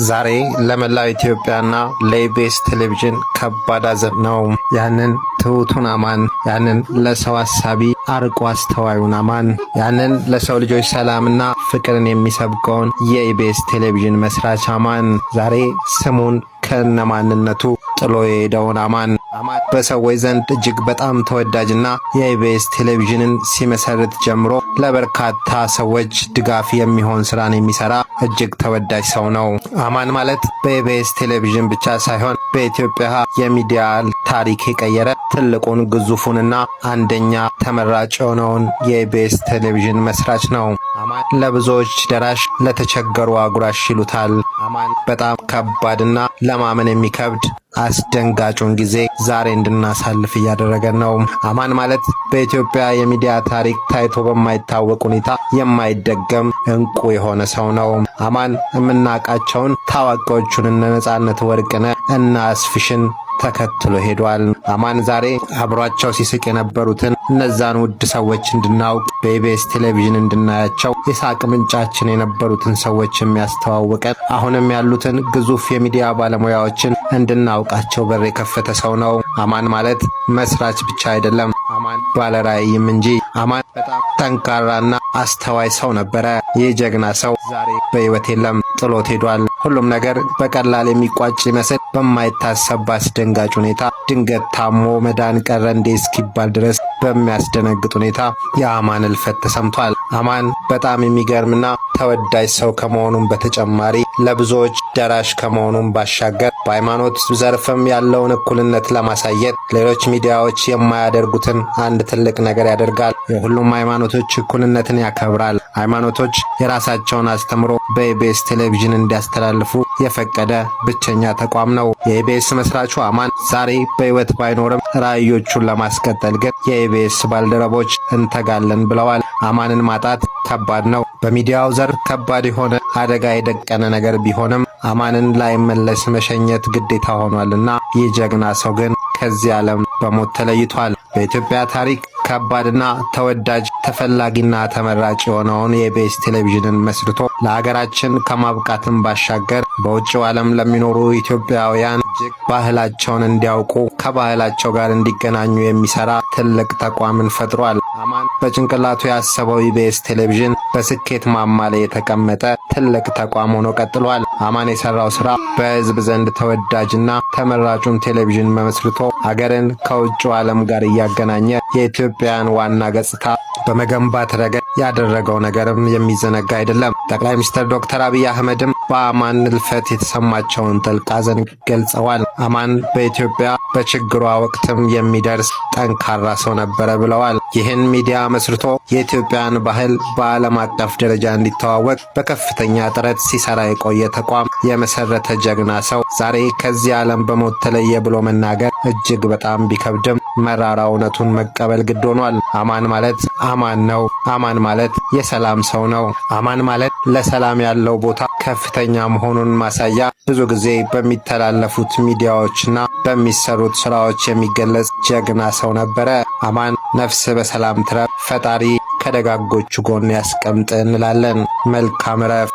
ዛሬ ለመላው ኢትዮጵያና ለኢቢኤስ ቴሌቪዥን ከባድ ሐዘን ነው። ያንን ትሁቱን አማን፣ ያንን ለሰው አሳቢ አርቆ አስተዋዩን አማን፣ ያንን ለሰው ልጆች ሰላምና ፍቅርን የሚሰብከውን የኢቢኤስ ቴሌቪዥን መስራች አማን፣ ዛሬ ስሙን ከነማንነቱ ጥሎ የሄደውን አማን፣ አማን በሰዎች ዘንድ እጅግ በጣም ተወዳጅና የኢቢኤስ ቴሌቪዥንን ሲመሰርት ጀምሮ ለበርካታ ሰዎች ድጋፍ የሚሆን ስራን የሚሰራ እጅግ ተወዳጅ ሰው ነው። አማን ማለት በኢቢኤስ ቴሌቪዥን ብቻ ሳይሆን በኢትዮጵያ የሚዲያ ታሪክ የቀየረ ትልቁን ግዙፉንና አንደኛ ተመራጭ የሆነውን የኢቢኤስ ቴሌቪዥን መስራች ነው። አማን ለብዙዎች ደራሽ፣ ለተቸገሩ አጉራሽ ይሉታል። አማን በጣም ከባድና ለማመን የሚከብድ አስደንጋጩን ጊዜ ዛሬ እንድናሳልፍ እያደረገን ነው። አማን ማለት በኢትዮጵያ የሚዲያ ታሪክ ታይቶ በማይታወቅ ሁኔታ የማይደገም እንቁ የሆነ ሰው ነው። አማን የምናውቃቸውን ታዋቂዎቹን እነ ነጻነት ወርቅነህ እና አስፍሽን ተከትሎ ሄዷል። አማን ዛሬ አብሯቸው ሲስቅ የነበሩትን እነዛን ውድ ሰዎች እንድናውቅ፣ በኢቢኤስ ቴሌቪዥን እንድናያቸው፣ የሳቅ ምንጫችን የነበሩትን ሰዎች የሚያስተዋውቀን፣ አሁንም ያሉትን ግዙፍ የሚዲያ ባለሙያዎችን እንድናውቃቸው በር የከፈተ ሰው ነው። አማን ማለት መስራች ብቻ አይደለም፣ አማን ባለራዕይም እንጂ። አማን በጣም ጠንካራና አስተዋይ ሰው ነበረ። ይህ ጀግና ሰው ዛሬ በሕይወት የለም፣ ጥሎት ሄዷል። ሁሉም ነገር በቀላል የሚቋጭ ይመስል በማይታሰብ በአስደንጋጭ ሁኔታ ድንገት ታሞ መዳን ቀረ እንዴ እስኪባል ድረስ በሚያስደነግጥ ሁኔታ የአማን እልፈት ተሰምቷል። አማን በጣም የሚገርምና ተወዳጅ ሰው ከመሆኑም በተጨማሪ ለብዙዎች ደራሽ ከመሆኑም ባሻገር በሃይማኖት ዘርፍም ያለውን እኩልነት ለማሳየት ሌሎች ሚዲያዎች የማያደርጉትን አንድ ትልቅ ነገር ያደርጋል። የሁሉም ሃይማኖቶች እኩልነትን ያከብራል። ሃይማኖቶች የራሳቸውን አስተምሮ በኢቢኤስ ቴሌቪዥን እንዲያስተላልፉ የፈቀደ ብቸኛ ተቋም ነው። የኢቢኤስ መስራቹ አማን ዛሬ በሕይወት ባይኖርም ራዕዮቹን ለማስቀጠል ግን የኢቢኤስ ባልደረቦች እንተጋለን ብለዋል። አማንን ማጣት ከባድ ነው። በሚዲያው ዘርፍ ከባድ የሆነ አደጋ የደቀነ ነገር ቢሆንም አማንን ላይመለስ መሸኘት ግዴታ ሆኗልና ይህ ጀግና ሰው ግን ከዚህ ዓለም በሞት ተለይቷል። በኢትዮጵያ ታሪክ ከባድና ተወዳጅ፣ ተፈላጊና ተመራጭ የሆነውን የኢቢኤስ ቴሌቪዥንን መስርቶ ለሀገራችን ከማብቃትም ባሻገር በውጭው ዓለም ለሚኖሩ ኢትዮጵያውያን እጅግ ባህላቸውን እንዲያውቁ፣ ከባህላቸው ጋር እንዲገናኙ የሚሰራ ትልቅ ተቋምን ፈጥሯል። አማን በጭንቅላቱ ያሰበው ኢቢኤስ ቴሌቪዥን በስኬት ማማ ላይ የተቀመጠ ትልቅ ተቋም ሆኖ ቀጥሏል። አማን የሰራው ስራ በሕዝብ ዘንድ ተወዳጅና ተመራጩን ቴሌቪዥን መስርቶ ሀገርን ከውጭው ዓለም ጋር እያገናኘ የኢትዮጵያን ዋና ገጽታ በመገንባት ረገድ ያደረገው ነገርም የሚዘነጋ አይደለም። ጠቅላይ ሚኒስትር ዶክተር አብይ አህመድም በአማን እልፈት የተሰማቸውን ጥልቅ ሐዘን ገልጸዋል። አማን በኢትዮጵያ በችግሯ ወቅትም የሚደርስ ጠንካራ ሰው ነበረ ብለዋል። ይህን ሚዲያ መስርቶ የኢትዮጵያን ባህል በዓለም አቀፍ ደረጃ እንዲተዋወቅ በከፍተኛ ጥረት ሲሰራ የቆየ ተቋም የመሰረተ ጀግና ሰው ዛሬ ከዚህ ዓለም በሞት ተለየ ብሎ መናገር እጅግ በጣም ቢከብድም መራራ እውነቱን መቀበል ግድ ሆኗል። አማን ማለት አማን ነው። አማን ማለት የሰላም ሰው ነው። አማን ማለት ለሰላም ያለው ቦታ ከፍተኛ መሆኑን ማሳያ ብዙ ጊዜ በሚተላለፉት ሚዲያዎችና በሚሰሩት ስራዎች የሚገለጽ ጀግና ሰው ነበረ። አማን ነፍስ በሰላም ትረፍ፣ ፈጣሪ ከደጋጎቹ ጎን ያስቀምጥ እንላለን። መልካም ረፍ።